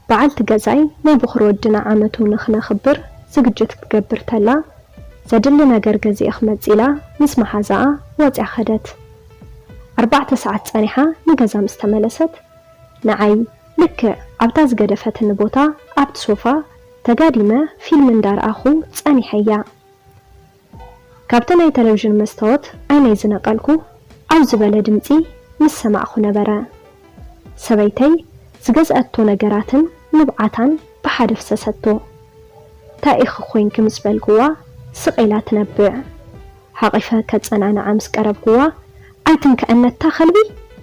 በዓልቲ ገዛይ ናይ ብኹር ወድና ዓመቱ ንኽነኽብር ዝግጅት ክትገብር ተላ፣ ዘድሊ ነገር ገዚአ ክመጽእ ኢላ ምስ መሓዛኣ ወጺኣ ኸደት። ኣርባዕተ ሰዓት ጸኒሓ ንገዛ ምስ ተመለሰት፣ ንዓይ ልክዕ ኣብታ ዝገደፈትኒ ቦታ ኣብቲ ሶፋ ተጋዲመ ፊልም እንዳረኣኹ ጸኒሐያ። ካብቲ ናይ ተለቪዥን መስታወት ዓይነይ ዝነቐልኩ ዓው ዝበለ ድምጺ ምስ ሰማዕኹ ነበረ። ሰበይተይ ዝገዝኣቶ ነገራትን ንብዓታን ብሓደ ፍሰሰቶ። "እንታይ ኢኺ ኮይንኪ?" ምስ በልክዋ ስቕ ኢላ ትነብዕ። ሓቒፈ ከጸናንዓ ምስ ቀረብክዋ፣ "ኣይትንከኣኒ ኣታ ከልቢ፣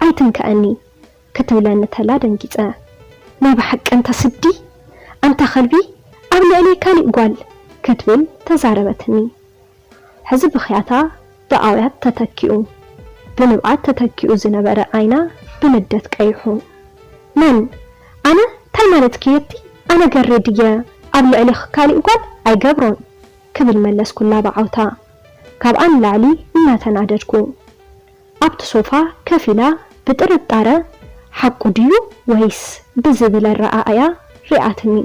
ኣይትንከኣኒ!" ክትብለኒ ተላ ደንጊጸ። "ናይ ብሓቂ ኣንታ ስዲ፣ ኣንታ ከልቢ፣ ኣብ ልዕሊ ካሊእ ጓል!" ክትብል ተዛረበትኒ። ሕዚ ብኽያታ ብኣውያት ተተኪኡ፣ ብንብዓት ተተኪኡ ዝነበረ ዓይና ብንደት ቀይሑ። "መን? ኣነ? እንታይ ማለትኪ እየቲ? ኣነ ገሬ ድየ ኣብ ልዕሊ ካሊእ ጓል? ኣይገብሮን!" ክብል መለስኩላ ብዓውታ፣ ካብኣ ንላዕሊ እናተናደድኩ። ኣብቲ ሶፋ ከፍ ኢላ ብጥርጣረ፣ "ሓቁ ድዩ ወይስ?" ብዝብል ኣረኣእያ ሪኣትኒ።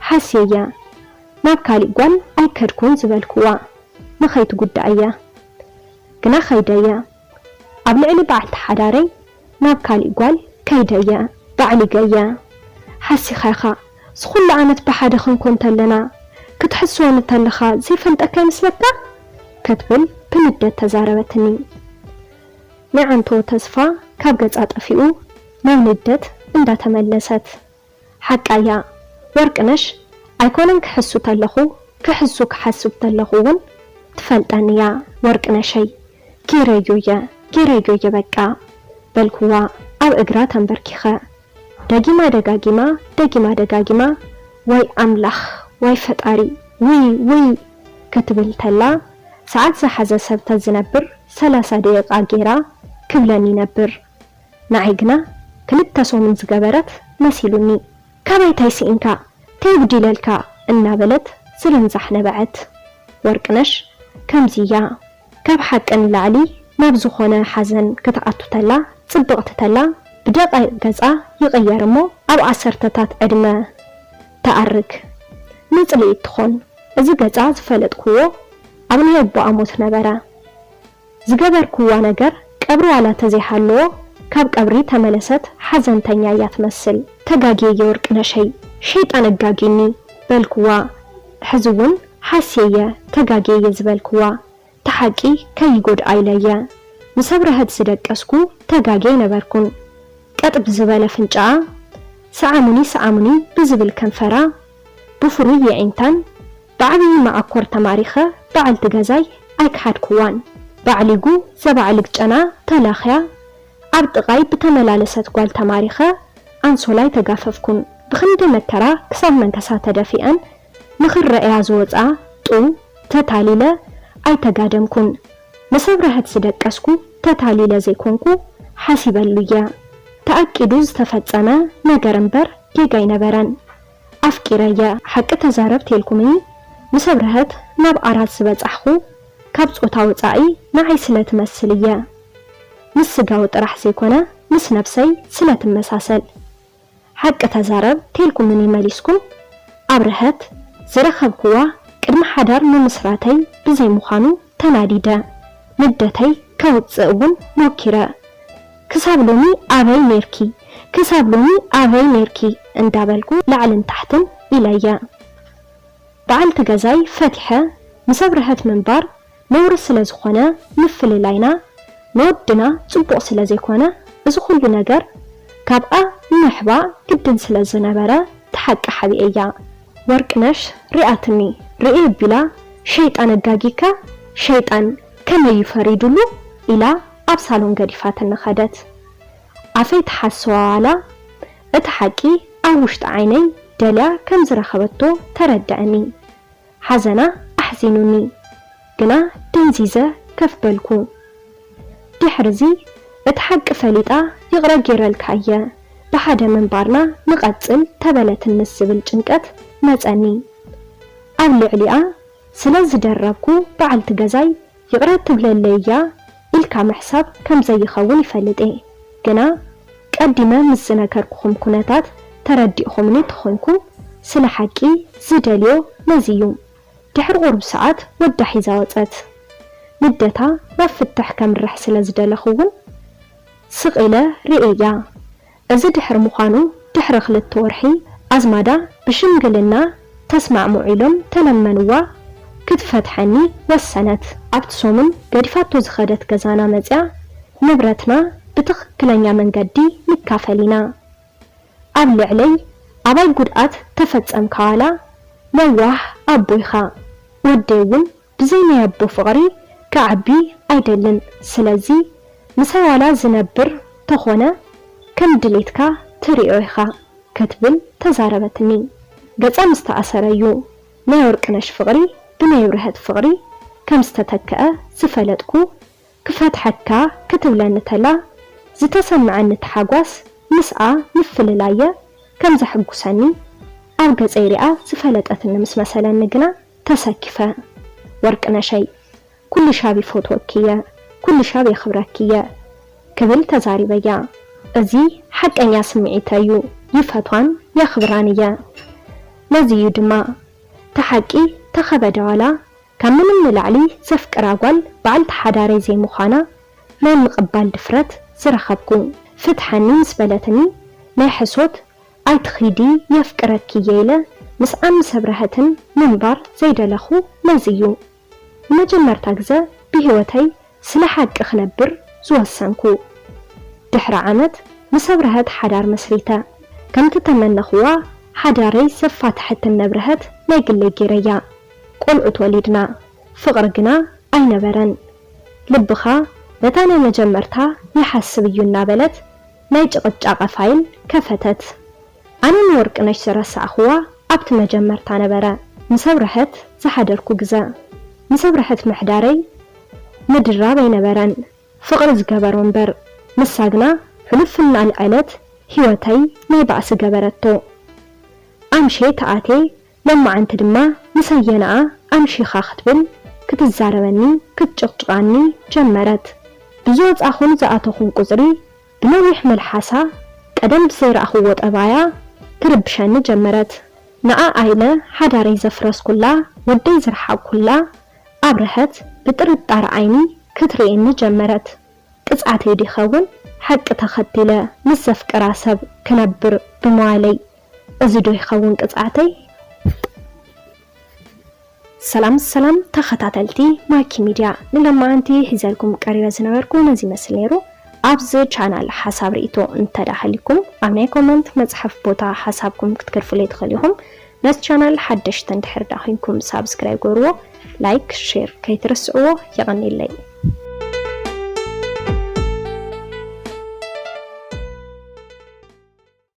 ሓስየያ፣ "ናብ ካሊእ ጓል ኣይከድኩን" ዝበልክዋ፣ ንኸይትጉዳእ እየ። ግና ከይደየ። ኣብ ልዕሊ በዓልቲ ሓዳረይ ናብ ካሊእ ጓል ከይደየ፣ ባዕሊገየ። "ሓሲኻ ኢኻ፣ ዝኹሉ ዓመት ብሓደ ክንኮን ተለና፣ ክትሕስወኒ ተለኻ ዘይፈልጠካ ይመስለካ?" ክትብል ብንደት ተዛረበትኒ። ናይ ዓንቶ ተስፋ ካብ ገጻ ጠፊኡ ናብ ንደት እንዳተመለሰት፣ "ሓቃያ ወርቅነሽ፣ ኣይኮነን ክሕሱ ተለኹ፣ ክሕሱ ክሓስብ ተለኹ እውን ትፈልጠኒ እያ ወርቅነሸይ፣ ጌረዮ እየ፣ ጌረዮ እየ በቃ" በልክዋ ኣብ እግራ ተንበርኪኸ። ደጊማ ደጋጊማ፣ ደጊማ ደጋጊማ፣ "ዋይ ኣምላኽ፣ ዋይ ፈጣሪ፣ ውይ፣ ውይ" ክትብል ተላ፣ ሰዓት ዝሓዘ ሰብ ተዝነብር ሰላሳ ደቂቓ ጌራ ክብለኒ ነብር። ንዓይ ግና ክልተ ሰሙን ዝገበረት መሲሉኒ። "ካባይ ታይ ስኢንካ? ታይ ጉዲለልካ?" እናበለት ዝርንዛሕ ነበዐት። ወርቅነሽ ከምዚ እያ። ካብ ሓቂ ንላዕሊ ናብ ዝኾነ ሓዘን ክትኣቱ ተላ፣ ጽብቕቲ ተላ፣ ብደቓይቕ ገጻ ይቕየር እሞ፣ ኣብ ዓሰርተታት ዕድመ ትኣርግ። ንጽልኢ ትኾን። እዚ ገጻ ዝፈለጥክዎ ኣብ ናይ ኣቦኣ ሞት ነበረ። ዝገበርክዋ ነገር ቀብሪ ዋላ ተዘይሃለዎ፣ ካብ ቀብሪ ተመለሰት ሓዘንተኛ እያ ትመስል። "ተጋግየ እየ ወርቅነሸይ፣ ሸይጣን ኣጋጊኒ" በልክዋ። ሕዚ እውን ሓስየ እየ፣ ተጋግየ እየ ዝበልክዋ። እቲ ሓቂ ከይጎድኣ ኢለ እየ። ምስ ኣብረሀት ዝደቀስኩ ተጋግየ ኣይነበርኩን። ቀጥ ብዝበለ ኣፍንጫኣ፣ "ሰዓሙኒ፣ ሰዓሙኒ" ብዝብል ከንፈራ፣ ብፍሩይ የዒንታን ብዓብዪ መዓኮር ተማሪኸ በዓልቲ ገዛይ ኣይከሓድክዋን። ባዕሊጉ ዘባዕልግ ጨና ተላኽያ ኣብ ጥቓይ ብተመላለሰት ጓል ተማሪኸ ኣንሶላ ኣይተጋፈፍኩን። ብኽንደይ መከራ ክሳብ መንከሳ ተደፊአን ንኽረኣያ ዝወጻ ጡብ ተታሊለ ኣይተጋደምኩን። ምስ ኣብረሀት ዝደቀስኩ ተታሊለ ዘይኮንኩ ሓሲበሉ እየ። ተኣቂዱ ዝተፈጸመ ነገር እምበር ጌጋ ኣይነበረን። ኣፍቂረ እየ። ሓቂ ተዛረብ ተልኩምኒ፣ ምስ ኣብረሀት ናብ ኣራት ዝበጻሕኹ ካብ ጾታ ወጻኢ ንዓይ ስለ ትመስል እየ። ምስ ስጋዊ ጥራሕ ዘይኮነ ምስ ነብሰይ ስለ ትመሳሰል። ሓቂ ተዛረብ ተልኩምኒ መሊስኩም፣ ኣብረሀት ዝረኸብክዋ ቅድሚ ሓዳር ምምስራተይ ብዘይምዃኑ ተናዲደ። ንደተይ ከውጽእ እውን ሞኪረ። "ክሳብ ሎሚ ኣበይ ኔርኪ? ክሳብ ሎሚ ኣበይ ኔርኪ?" እንዳበልኩ ላዕልን ታሕትን ኢለየ። በዓልቲ ገዛይ ፈቲሐ ምስ ኣብረሀት ምንባር ነውሪ ስለ ዝኾነ፣ ምፍልላይና ንወድና ጽቡቕ ስለ ዘይኮነ፣ እዚ ኩሉ ነገር ካብኣ ምሕባእ ግድን ስለ ዝነበረ፣ እቲ ሓቂ ሓቢኤያ። ወርቅነሽ ሪኣትኒ፣ ርኤ ኣቢላ፣ "ሸይጣን ኣጋጊካ፣ ሸይጣን ከመይ እዩ ፈሪዱሉ?" ኢላ ኣብ ሳሎን ገዲፋትኒ ከደት። ኣፈይ ተሓሰዋ ዋላ እቲ ሓቂ ኣብ ውሽጢ ዓይነይ ደልያ ከም ዝረኸበቶ ተረድኣኒ። ሓዘና ኣሕዚኑኒ፣ ግና ደንዚዘ ከፍ በልኩ። ድሕርዚ እቲ ሓቂ ፈሊጣ፣ "ይቕረ ጌረልካ እየ፣ ብሓደ ምንባርና ንቐጽል" ተበለትንስ ዝብል ጭንቀት መጸኒ። ኣብ ልዕሊኣ ስለ ዝደረብኩ፣ በዓልቲ ገዛይ ይቕረ ትብለለይ እያ ኢልካ ምሕሳብ ከም ዘይኸውን ይፈልጥ እየ። ግና ቀዲመ ምስ ዝነገርኩኹም ኩነታት ተረዲእኹምኒ ተኾንኩም፣ ስለ ሓቂ ዝደልዮ ነዚ እዩ። ድሕሪ ቁሩብ ሰዓት ወዳ ሒዛ ወጸት። ልደታ ናብ ፍትሕ ከምርሕ ስለ ዝደለኹ እውን ስቕ ኢለ ርእየያ። እዚ ድሕሪ ምዃኑ፣ ድሕሪ ክልተ ወርሒ ኣዝማዳ ብሽምግልና ተስማዕምዑ ኢሎም ተለመንዋ ክትፈትሐኒ ወሰነት። ኣብቲ ሰሙን ገዲፋቶ ዝኸደት ገዛና መጺኣ፣ ንብረትና ብትኽክለኛ መንገዲ ንካፈል ኢና። ኣብ ልዕለይ ኣባይ ጉድኣት ተፈጸምካ ዋላ ለዋህ ኣቦ ኢኻ። ወደይ እውን ብዘይ ናይ ኣቦ ፍቕሪ ክዓቢ ኣይደልን። ስለዚ ምሳይ ዋላ ዝነብር ተኾነ ከም ድሌትካ ትሪኦ ኢኻ ክትብል ተዛረበትኒ። ገጻ ምስ ተኣሰረ እዩ ናይ ወርቅነሽ ፍቕሪ ብናይ ብርሀት ፍቕሪ ከም ዝተተክአ ዝፈለጥኩ። ክፈትሐካ ክትብለኒ ተላ ዝተሰምዐኒ ተሓጓስ ምስኣ ምፍልላየ ከም ዘሐጉሰኒ ኣብ ገጸይ ሪኣ ዝፈለጠትኒ ምስ መሰለኒ ግና ተሰኪፈ። ወርቅነሸይ፣ ኩሉ ሻብ ይፈትወኪ እየ፣ ኩሉ ሻብ የኽብረኪ እየ ክብል ተዛሪበያ። እዚ ሓቀኛ ስምዒተይ እዩ፣ ይፈትዋን የኽብራን እየ። ነዚ እዩ ድማ ተሓቂ ተኸበደ ዋላ ካብ ምንም ንላዕሊ ዘፍቅራ ጓል በዓልቲ ሓዳረይ ዘይምዃና ናይ ምቕባል ድፍረት ዝረኸብኩ። ፍትሓኒ ምስ በለትኒ ናይ ሕሶት ኣይትኺዲ የፍቅረኪ እየ ኢለ ምስኣን ምስ ኣብረሀትን ምንባር ዘይደለኹ ነዚ እዩ። ንመጀመርታ ግዘ ብህይወተይ ስለ ሓቂ ክነብር ዝወሰንኩ። ድሕሪ ዓመት ምስ ኣብረሀት ሓዳር መስሪተ። ከምቲ ተመነኽዋ ሓዳረይ ዘፋተሐትን ነብረሀት ናይ ግለይ ገይረያ። ቆልዑት ወሊድና። ፍቕሪ ግና ኣይነበረን። ልብኻ ነታ ናይ መጀመርታ ይሓስብ እዩ እናበለት ናይ ጭቕጫቐ ፋይል ከፈተት። ኣነ ንወርቅነሽ ዝረሳዕኽዋ ኣብቲ መጀመርታ ነበረ። ምስ ኣብረሀት ዝሓደርኩ ግዘ። ምስ ኣብረሀት ምሕዳረይ ምድራብ ኣይነበረን። ፍቕሪ ዝገበሮ እምበር። ንሳ ግና ሕሉፍ እናልዐለት ህይወተይ ናይ ባእሲ ገበረቶ። ኣምሼ ተኣቴ፣ ሎማዓንቲ ድማ ምስ ኣየንኣ ኣምሺኻ ክትብል ክትዛረበኒ ክትጭቕጭቓኒ ጀመረት። ብዝወጻኹን ዝኣተኹን ቁጽሪ ብነዊሕ መልሓሳ ቀደም ብዘይረኣኽዎ ጠባያ ትርብሸኒ ጀመረት። ንዓኣ ኢለ ሓዳረይ ዘፍረስኩላ፣ ወደይ ዝረሓቕኩላ ኣብረሀት ብጥርጣረ ዓይኒ ክትርእየኒ ጀመረት። ቅጽዓተይ ዶ ይኸውን ሓቂ ተኸቲለ ምስ ዘፍቅራ ሰብ ክነብር ብምባለይ? እዚ ዶ ይኸውን ቅጽዓተይ? ሰላም ሰላም ተኸታተልቲ ማኪ ሚድያ፣ ንሎማዓንቲ ሒዘልኩም ቀሪበ ዝነበርኩ ነዚ ይመስል ነይሩ። ኣብዚ ቻናል ሓሳብ ርእይቶ እንተዳሃሊኩም ኣብ ናይ ኮመንት መጽሓፍ ቦታ ሓሳብኩም ክትገድፉለይ ትኽእሉ ኢኹም። ነዚ ቻናል ሓደሽቲ እንድሕር ዳ ኮይንኩም ሳብስክራይብ ገርዎ፣ ላይክ፣ ሼር ከይትርስዕዎ። የቐንየለይ።